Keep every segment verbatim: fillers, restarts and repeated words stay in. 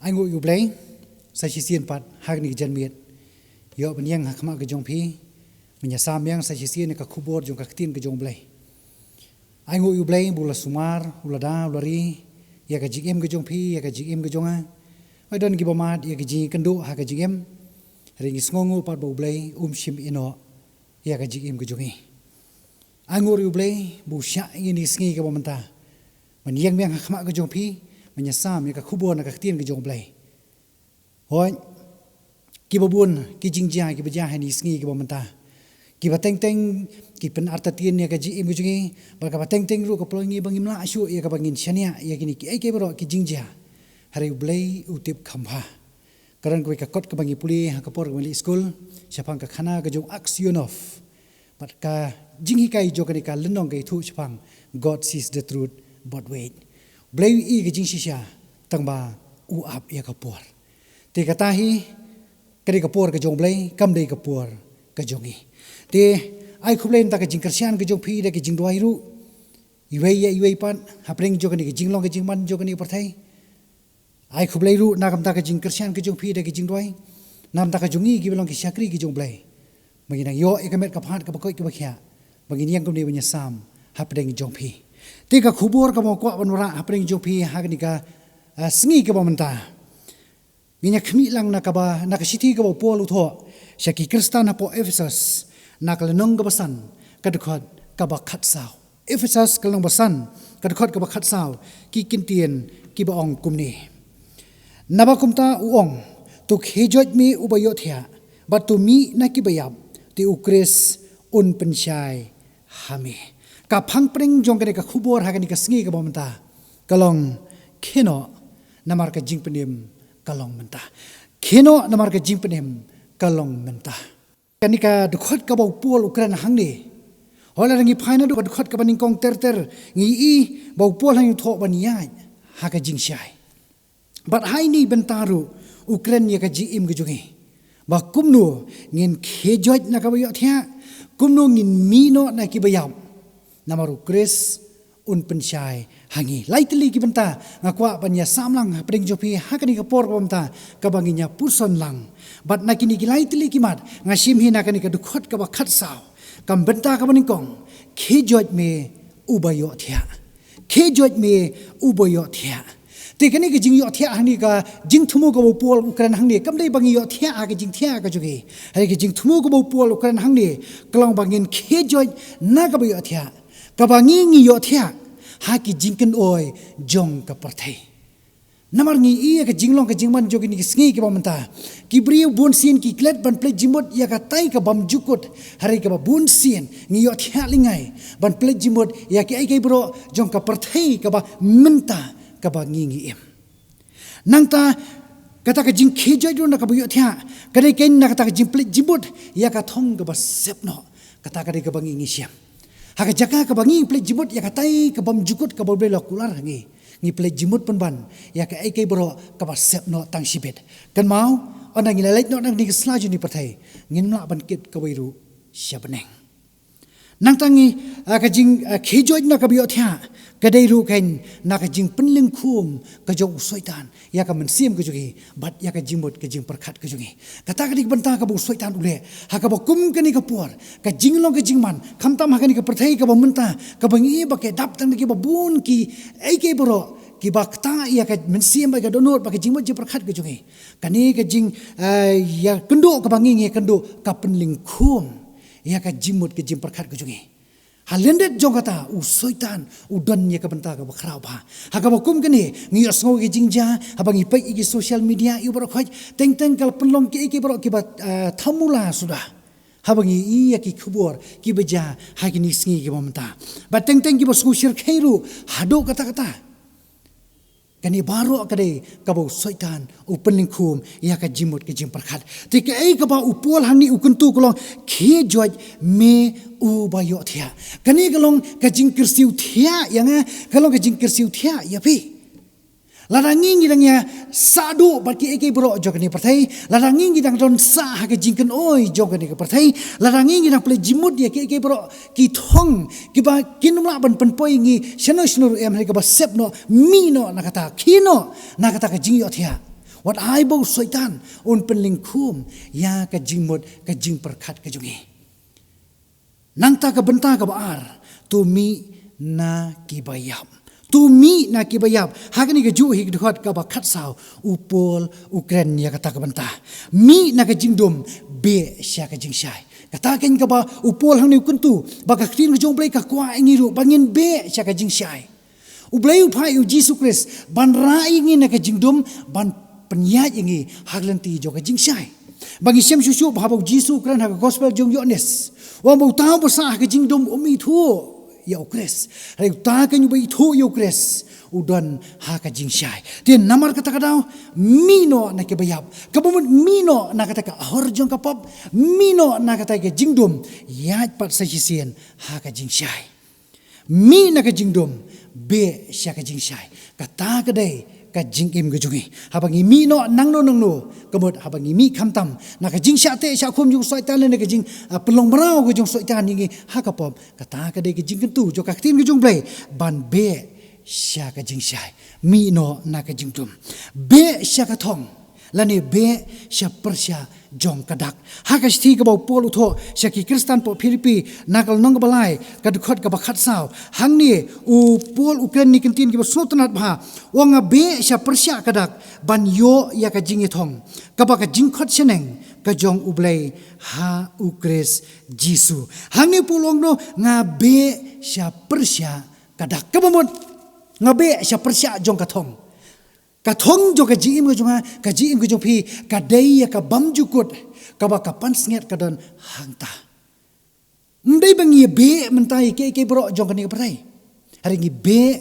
Ai nguh ïa U Blei sa shisien pat ha kane ka janmiet. Ïoh ban ïeng ha khmat ka jong phi, mynta sa ïeng sa shisien ïa ka khubor jong ka ktien ka jong U Blei. Ai nguh ïa U Blei ba u la sumar, u la da, u la ri ïa ka jingim ka jong phi, ïa ka jingim ka jong nga. Ai don kiba mad ïa ka jingkynduh ha ka jingim. Hynrei ngi sngewnguh pat ba U Blei um shim ïehnoh ïa ka jingim ka jong ngi. Ai nguh ïa U Blei ba u shah ïa ngi ha kine ki sngi kiba mynta ban ïeng biang ha khmat ka jong phi, ban ïasam ïa ka khubor na ka ktien ka jong U Blei. Hooid, kiba bun ki jingjia kiba jia ha kine ki sngi kiba mynta, kiba teng teng ki pynartatien ïa ka jingim ka jong ngi, bad kaba teng teng ruh ka pynlong ïa ngi ba ngim lah shuh ïa kaba ngin shaniah ïa kine kiei kiei baroh ki jingjia. Hynrei U Blei u tip kham bha. Ka don kawei ka kot kaba ngi pule ha ka por kaba ngi leit skul shaphang ka khana ka jong u Aksionov. Bad ka jinghikai jong kane ka lynnong ka ïathuh shaphang God sees the truth but wait. U Blei u ïohi ka jingshisha, tangba u ap ïa ka por. Te kata hi ka dei ka por ka jong U Blei, kam dei ka por ka jong ngi. Te ai khublei na ka jingkyrshan ka jong phi da ka jingduwai ruh. Iwei ïa iwei pat hapdeng jong kane ka jinglong ka jingman jong kane ka pyrthei. Ai khublei ruh na ka bynta ka jingkyrshan ka jong phi da ka jingduwai na ka bynta ka jong ngi kiba long ki shakri ka jong U Blei, ba ngin nang ïoh ïa ka met ka phad kaba koit kaba khiah ba ngin ïeng kumne ban ïasam hapdeng jong phi. Te ka khubor kaba nga kwah ban wanrah hapdeng jong phi ha kane ka, ah, sngi kaba mynta. Ngin ïa khmih lang na kaba, na ka shithi kaba u Paul u thoh sha ki Khristan hapoh Ephesus, na ka lynnong kaba san, ka dkhot kaba khatsaw. Ephesus ka lynnong ba san, ka dkhot kaba khatsaw, ki kyntien kiba ong kumne. Naba kumta u ong, to khie joit me uba ïohthiah, bad to mih na kiba ïap, te u Khrist un pynshai ha me. Ka phang pdeng jong kane ka khubor ha kane ka sngi kaba mynta ka long, khie noh namar ka jingpynim ka long mynta. Khie noh namar ka jingpynim ka long mynta. Kane ka dkhot kaba u Paul u kren hangne, hooid lada ngi phai naduh ka dkhot kaba nyngkong ter ter, ngi i ba u Paul hangne u thoh ban ïaid ha ka jingshai. Bad ha kane ka bynta ruh u kren ïa ka jingim ka jong ngi, ba kumno ngin khie joit na kaba ïohthiah, kumno ngin mih noh na kiba ïap, namar u Khrist un pynshai ha ngi. Lai tylli ki bynta nga kwah ban ïasam lang hapdeng jong phi ha kane ka por kaba mynta kaba ngin ïa puson lang. Bad na kine ki lai tylli ki mat nga shim hi na kane ka dkhot kaba khatsaw, ka bynta kaba nyngkong, khie joit me uba ïohthiah. Khie joit me uba ïohthiah. Te kane ka jingïohthiah hangne, ka jingthmu kaba u Paul u kren hangne, kam dei ba ngi ïohthiah ha ka jingthiah ka jong ngi. Hynrei ka jingthmu kaba u Paul u kren hangne ka long ba ngin khie joit na kaba ïohthiah, kaba ngi ngi ïohthiah ha ki jingkynoi jong ka pyrthei. Namar ngi i ïa ka jinglong ka jingman jong kine ki sngi kiba mynta, ki briew bunsien ki klet ban pynleit jingmut ïa katai ka bymjukut, hynrei kaba bunsien ngi ïohthiah lyngngai ban pynleit jingmut ïa kiei kiei baroh jong ka pyrthei kaba mynta kaba ngi ngi im. Nangta kata ka jingkhie joit ruh na kaba ïohthiah ka dei kein na kata ka jingpynleit jingmut ïa ka thong kaba sep noh. Kata ka dei kaba ngi ngi shem. Ha ka jaka kaba ngi pynleit jingmut ïa katai ka bymjukut kaba U Blei u la kular ha ngi, ngi pynleit jingmut pynban ïa kaei kaei baroh kaba sep noh tang shibit. Kynmaw, ynda ngi la leit noh na kane ka sla jong kane ka pyrthei, ngim lah ban kit kawei ruh sha bneng. Nangta ngi, ah, ka jing, ah, khie joit na kaba ïohthiah ka dei ruh kein na ka jingpynlyngkhum ka jong u Soitan ïa ka mynsiem ka jong ngi bad ïa ka jingmut ka jingpyrkhat ka jong ngi. Kata ka dei ka bynta kaba u Soitan u leh ha kaba kum kane ka por, ka jinglong ka jingman, khamtam ha kane ka pyrthei kaba mynta kaba ngi i ba ka dap tang da kiba bun kiei kiei baroh kiba ktah ïa ka mynsiem bad ka dohnud bad ka jingmut jingpyrkhat ka jong ngi. Kane ka jing, eh, ïakynduh kaba ngi ngi ïakynduh ka pynlyngkhum ïa ka jingmut ka jingpyrkhat ka jong ngi. Ha lyndet jong kata u Soitan u don ïa ka bynta kaba khraw bha. Ha kaba kum kane ngi ïohsngew ïa ki jingjia, haba ngi peit ïa ki social media ïa baroh khoit, teng teng ka la pynlong kiei kiei baroh kiba, eh, thamula suda. Haba ngi i ïa ki khubor kiba jia ha kine ki sngi kiba mynta, ba teng teng kiba sngewshyrkhei ruh haduh katta katta. Kane baroh ka dei kaba u Soitan u pynlyngkhum ïa ka jingmut ka jingpyrkhat. Te kaei kaba u Paul hangne u kyntu ka long, khie joit me uba ïohthiah. Kane ka long ka jingkyrsiew thiah ïa nga, ka long ka jingkyrsiew thiah ïa phi. Lada ngi ngi dang ïa sah duh bad kiei kiei baroh jong kane ka pyrthei, lada ngi ngi dang don sah ha ka jingkynoi jong kane ka pyrthei, lada ngi ngi dang pynleit jingmut ïa kiei kiei baroh ki thong kiba kin ym lah ban pynpoi ïa ngi shano shano ruh em, hynrei kaba sep noh, mih noh na kata, khie noh na kata ka jingïohthiah. Wat ai ba u Soitan un pynlyngkhum ïa ka jingmut ka jingpyrkhat ka jong ngi. Nangta ka bynta kaba ar, to mih na kiba ïap. To mih na kiba ïap. Ha kane kajuh hi ka dkhot kaba khatsaw, u Paul u kren ïa kata ka bynta. Mih na ka jingdum, beh sha ka jingshai. Kata keiñ kaba u Paul hangne u kyntu, ba ka ktien ka jong u Blei ka kwah ïa ngi ruh ba ngin beh sha ka jingshai. U Blei u phah ïa u Jisu Khrist ban rah ïa ngi na ka jingdum, ban pynïaid ïa ngi ha ka lynti jong ka jingshai. Ba ngi shem shuh shuh ba haba u Jisu u kren ha ka gospel jong u Ïoannis, u ong ba uta uba sah ha ka jingdum um ithuh ïa u Khrist. Hynrei uta keiñ uba ithuh ïa u Khrist u don ha ka jingshai. Te namar kata ka daw, mih noh na kiba ïap. Kaba mut mih noh na kata ka ahor jong ka pop, mih noh na kata ka jingdum, ïaid pat sa shisien ha ka jingshai. Mih na ka jingdum, beh sha ka jingshai. Kata ka dei ka jingim ka jong ngi. Haba ngi mih noh nangno nangno, ka mut haba ngi mih khamtam na ka jingshah teh shah khum jong u Soitan lane ka jing, ah, pynlong mraw ka jong u Soitan ïa ngi ha ka pop, kata ka dei ka jingkyntu jong ka ktien ka jong u Blei, ban beh sha ka jingshai. Mih noh na ka jingdum, beh sha ka thong, lane beh sha pyrshah jong ka dak. Ha ka shithi kaba u Paul u thoh sha ki Khristan poh Philippi, na ka lynnong kaba lai, ka dkhot kaba khatsaw, hangne u Paul u kren ïa ki kyntien kiba sngewtynnat bha. U ong, nga beh sha pyrshah ka dak ban ïoh ïa ka jingïathong kaba ka jingkhot shaneng ka jong u Blei ha u Khrist Jisu. Hangne u Paul u ong, nga beh sha pyrshah ka dak. Kaba mut, nga beh sha pyrshah jong ka thong. Ka thong jong ka jingim ka jong nga, ka jingim ka jong phi, ka dei ïa ka bymjukut kaba ka pansngiat ka don hangta. Ym dei ba ngi beh mynta ïa kiei kiei baroh jong kane ka pyrthei. Hynrei ngi beh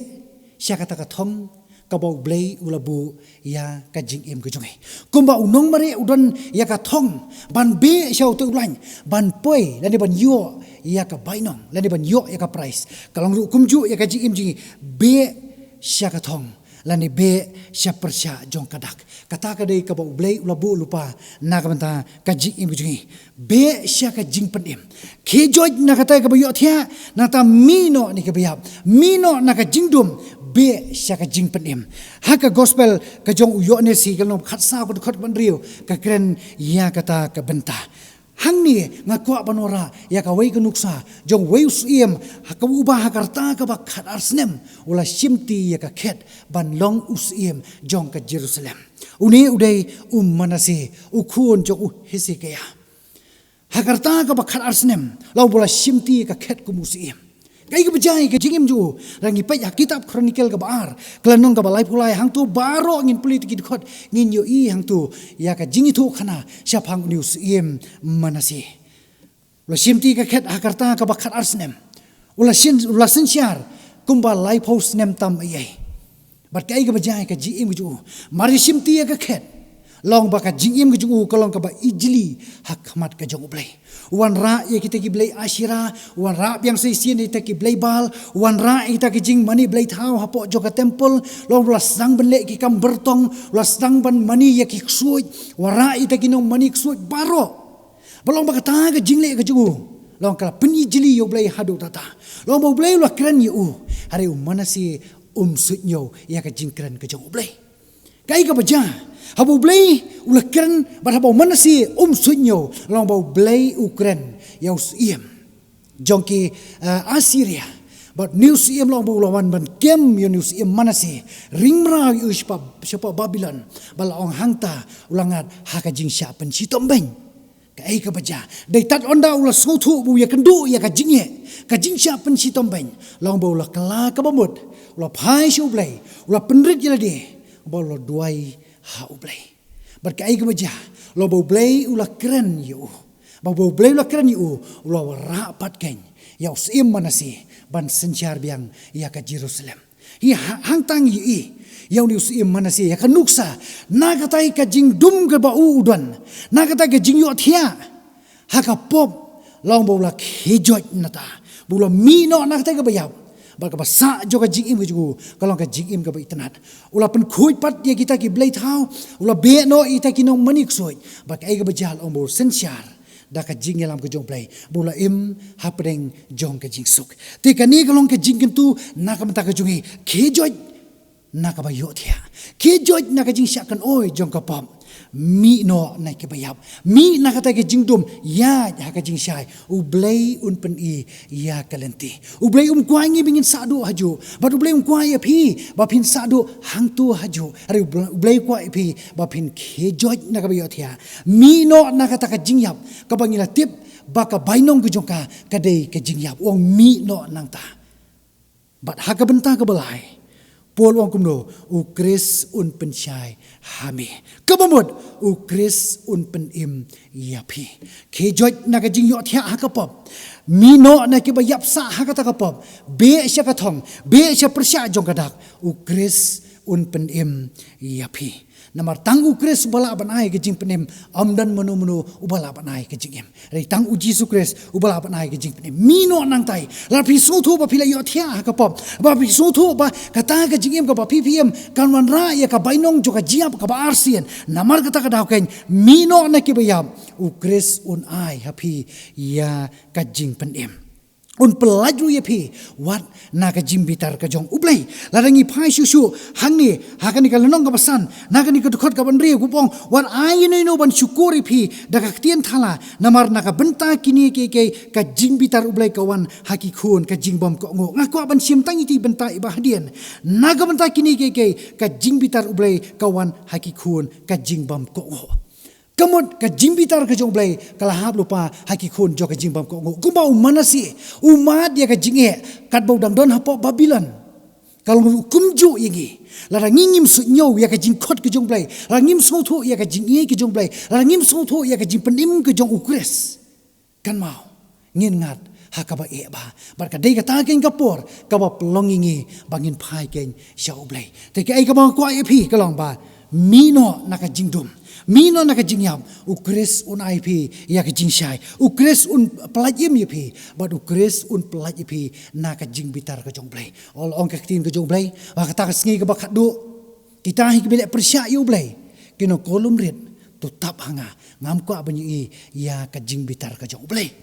sha kata ka thong kaba u Blei u la buh ïa ka jingim ka jong ngi. Kumba u nongmareh u don ïa ka thong ban beh sha uta u lain, ban poi lane ban ïoh ïa ka bainong lane ban ïoh ïa ka prize. Ka long ruh kumjuh ïa ka jingim jong ngi, beh sha ka thong lane beh sha pyrshah jong ka dak. Kata ka dei kaba u Blei u la buh lypa na ka bynta ka jingim ka jong ngi. Beh sha ka jingpynim. Khie joit na kata kaba ïohthiah, nangta mih noh na kiba ïap. Mih noh na ka jingdum, beh sha ka jingpynim. Ha ka gospel ka jong u Ïoannis hi ka lynnong khatsaw ka dkhot kaba hynriew, ka kren ïa kata ka bynta. Hangne nga kwah ban wanrah ïa kawei ka nuksa jong uwei u syiem, ha kaba uba ha ka rta kaba khatar snem u la shimti ïa ka khet ban long u syiem jong ka Jerusalem. Une u dei u Manasseh, u khun jong u Hesekiah. Ha ka rta kaba khatar snem, la u ba la shimti ïa ka khet kum u syiem. Kaei kaba jia ïa ka jingim jong u? Lada ngi peit ha kitab Chronicle kaba ar, ka lynnong kaba laiphew lai, hangto baroh ngin pule ïa ki dkhot, ngin ïohi hangto ïa ka jingïathuhkhana shaphang une u syiem Manasseh. U la shimti ïa ka khet ha ka rta kaba khatar snem. U la syn-, u la synshar kumba laiphew snem tam eiei. Bad kaei kaba jia ïa ka jingim ka jong u? Mar ïa shimti ïa ka khet, long ba ka jingim ka jong u ka long kaba ijli ha khmat ka jong u Blei. U wanrah ïa kita ki blei Asherah, u wanrah biang sa shisien ïa kita ki blei Baal, u wanrah ïa kita ki jingmane blei thaw hapoh jong ka temple, long ba u la sdang ban leh ki kam byrtong, u la sdang ban mane ïa ki ksuid, u wanrah ïa kita ki nongmane ksuid baroh. Ba long ba kata ka jingleh ka jong u, long ka la pynijli ïa u Blei haduh katta. Long ba u Blei u la kren ïa u, hynrei u Manasseh um suidñiew ïa ka jingkren ka jong u Blei. Kaei kaba jia? Haba u Blei u la kren, bad haba u Manasseh um suidñiew, long ba u Blei u kren ïa u syiem jong ki, eh, Assyria. Bad une u syiem long ba u la wan ban kem ïa une u syiem Manasseh, ring mraw ïa u shapoh, shapoh Babilon. Bad la ong hangta u la ngat ha ka jingshah pynshitom beiñ. Kaei kaba jia? Dei tad ynda u la sngewthuh ba u ïakynduh ïa ka jingeh, ka jingshah pynshitom beiñ, long ba u la kylla kaba mut, u la phai sha u Blei, u la pynrit ïa lade, ba u la duwai ha u Blei. Bad kaei kaba jia? Long ba u Blei u la kren ïa u. Ba u Blei u la kren ïa u, u la wanrah pat keiñ ïa u syiem Manasseh ban synshar biang ïa ka Jerusalem. Hi ha-, hangta ngi ïohi ïa une u syiem Manasseh, ïa ka nuksa, na katai ka jingdum kaba u u don, na katai ka jingïohthiah ha ka pop, long ba u la khie joit nangta, ba u la mih noh na katai kaba ïap. Bad kaba sah jong ka jingim ka jong u ka long ka jingim kaba itynnad. U la pynkhuid pat ïa kita ki blei thaw, u la beh noh ïa kita ki nongmane ksuid. Bad kaei kaba jia? Long ba u synshar da ka jingïalam ka jong u Blei, ba u la im hapdeng jong ka jingsuk. Te kane ka long ka jingkyntu na ka bynta ka jong ngi. Khie joit na kaba ïohthiah. Khie joit na ka jingshah kynoi jong ka pop. Mih noh na kiba ïap. Mih na kata ka jingdum. Ïaid ha ka jingshai. U Blei un pyni ïa ka lynti. U Blei um kwah ngi ba ngin sah duh hajuh. Bad U Blei um kwah ïa phi ba phin sah duh hangto hajuh. Hynrei U Blei, U Blei kwah ïa phi ba phin khie joit na kaba ïohthiah. Mih noh na kata ka jingïap kaba ngi la tip ba ka bainong ka jong ka ka dei ka jingïap. U ong mih noh nangta. Bad ha ka bynta kaba lai, Paul u ong kumno, U Khrist un pynshai ha me. Kaba mut, U Khrist un pynim ïa phi. Khie joit na ka jingïohthiah ha ka pop. Mih noh na kiba ïap sah ha kata ka pop. Beh sha ka thong, beh sha pyrshah jong ka dak. U Khrist un pynim ïa phi. Namar tang U Khrist uba lah ban ai ka jingpynim, ym don mano mano uba lah ban ai ka jingim. Hynrei tang U Jisu Khrist uba lah ban ai ka jingpynim. Mih noh nangtai. Lada phi sngewthuh ba phi la ïohthiah ha ka pop, ba phi sngewthuh ba kata ka jingim kaba phi phi im kan wanrah ïa ka bainong jong ka jingïap kaba arsien. Namar kata ka daw keiñ, mih noh na kiba ïap, U Khrist un ai ha phi ïa ka jingpynim. Un pyllait ruh ïa phi wat na ka jingbitar ka jong U Blei. Lada ngi phai shuh shuh hangne ha kane ka lynnong kaba san, na kane ka dkhot kaba hynriew, kaba ong, wat ai ïa uno uno ban shukor ïa phi da ka ktien thala, namar na ka bynta kine kiei kiei ka jingbitar U Blei ka wan ha ki khun ka jingbymkohnguh. Nga kwah ban shim tang ïa ki bynta iba hadien. Na ka bynta kine kiei kiei ka jingbitar U Blei ka wan ha ki khun ka jingbymkohnguh. Ka mut ka jingbitar ka jong U Blei ka la hap lypa ha ki khun jong ka jingbymkohnguh. Kumba u Manasseh u mad ïa ka jingeh katba u dang don hapoh Babilon. Ka long u kumjuh ïa ngi. Lada ngi ngim suidñiew ïa ka jingkhot ka jong U Blei, lada ngim sngewthuh ïa ka jingeh ka jong U Blei, lada ngim sngewthuh ïa ka jingpynim ka jong U Khrist, kan mau ngin ngat ha kaba eh bha. Bad ka dei kata keiñ ka por kaba pynlong ïa ngi ba ngin phai keiñ sha U Blei. Te kaei kaba nga kwah ïa phi ka long ba mih noh na ka jingdum, mih noh na ka jingïap. U Khrist un ai phi ïa ka jingshai. U Khrist un pyllait im ïa phi. Bad U Khrist un pyllait ïa phi na ka jingbitar ka jong U Blei. Ong ka ktien ka jong U Blei ba kata ka sngi kaba khatduh, kita hi kiba leh pyrshah ïa U Blei kin ong, ko lymrit, to tap ha nga. Ngam kwah ban ïohi ïa ka jingbitar ka jong U Blei.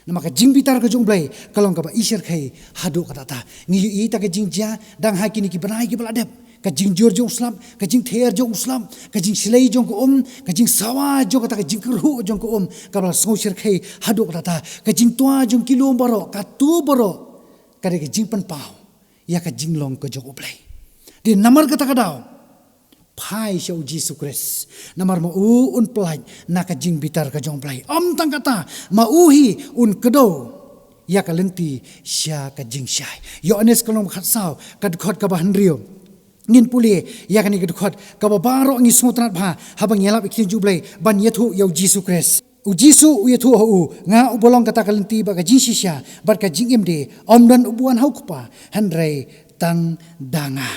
Namar ka jingbitar ka jong U Blei ka long kaba i shyrkhei haduh katta katta. Ngi ïohi ïa kata ka jingjia dang ha kine ki bnai kiba la dep. Ka jingjur jong u slap, ka jingther jong u slap, ka jingshlei jong ka um, ka jingsawa jong kata ka jingkyrhuh jong ka um kaba la sngew shyrkhei haduh katta katta. Ka jingtwa jong ki lum baroh, katto baroh ka dei ka jingpynpaw ïa ka jinglong ka jong U Blei. Te namar kata ka daw, phai sha U Jisu Khrist. Namar ma u un pyllait na ka jingbitar ka jong U Blei. Ym tang kata, ma u hi un kdew ïa ka lynti sha ka jingshai. Ïoannis ka lynnong khatsaw, ka dkhot kaba hynriew. Ngin pule ïa kane ka dkhot kaba baroh ngi sngewtynnat bha haba ngi ïalap ïa ka ktien jong U Blei ban ïathuh ïa U Jisu Khrist. U Jisu u ïathuh ha u, nga uba long kata ka lynti bad ka jingshisha bad ka jingim de, ym don uba wan ha U Kpa hynrei tang da nga.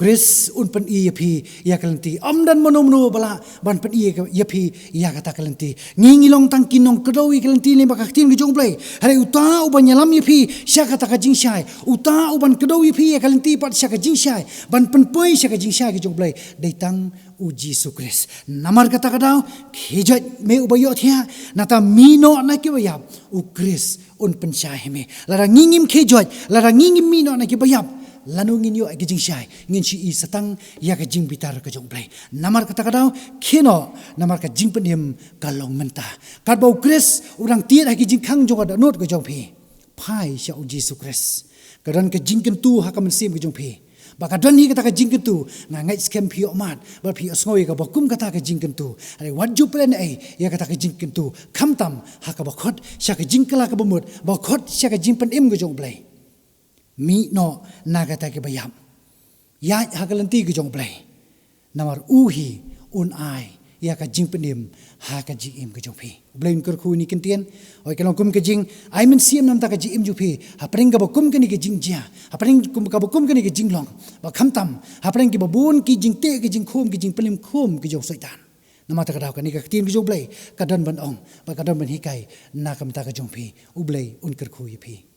Khrist un pyni ïa phi ïa ka lynti. Ym don mano mano ba lah ban pyni ïa phi ïa kata ka lynti. Ngi ngi long tang ki nongkdew ïa ka lynti lyngba ka ktien ka jong U Blei. Hynrei uta uban ïalam ïa phi sha kata ka jingshai, uta uban kdew ïa phi ïa ka lynti pat sha ka jingshai, ban pynpoi sha ka jingshai ka jong U Blei, dei tang U Jisu Khrist. Namar kata ka daw, khie joit me uba ïohthiah, nangta mih noh na kiba ïap, U Khrist un pynshai ha me. Lada ngi ngim khie joit, lada ngi ngim mih noh na kiba ïap, lano ngin ïoh ïa ka jingshai? Ngin shu ïohi sa tang ïa ka jingbitar ka jong U Blei. Namar kata ka daw, khie noh, namar ka jingpynim ka long mynta. Katba U Khrist u dang tied ha ki jingkhang jong ka dohnud ka jong phi, phai sha U Jisu Khrist. Ka don ka jingkyntu ha ka mynsiem ka jong phi. Ba ka don hi kata ka jingkyntu, nga ngeit skhem phi ïoh mad bad phi ïoh sngew ïa kaba kum kata ka jingkyntu. Hynrei wat ju pynlehnohei ïa kata ka jingkyntu, khamtam ha kaba khot sha ka jingkylla kaba mut, ba khot sha ka jingpynim ka jong U Blei. Mih noh na kata kiba ïap. Ïaid ha ka lynti ka jong U Blei. Namar u hi un ai ïa ka jingpynim ha ka jingim ka jong phi. U Blei un kyrkhu ïa kine ki ktien. Hooid, ka long kum ka jingai mynsiem na ka bynta ka jingim jong phi. Hapdeng kaba kum kane ka jingjia, hapdeng kum, kaba kum kane ka jinglong, bad khamtam hapdeng kiba bun ki jingteh, ki jingkhum, ki jingpynim khum ki jong u Soitan. Namar kata ka daw, kane ka ktien ka jong U Blei ka don ban ong bad ka don ban hikai na ka bynta ka jong phi. U Blei un kyrkhu ïa phi.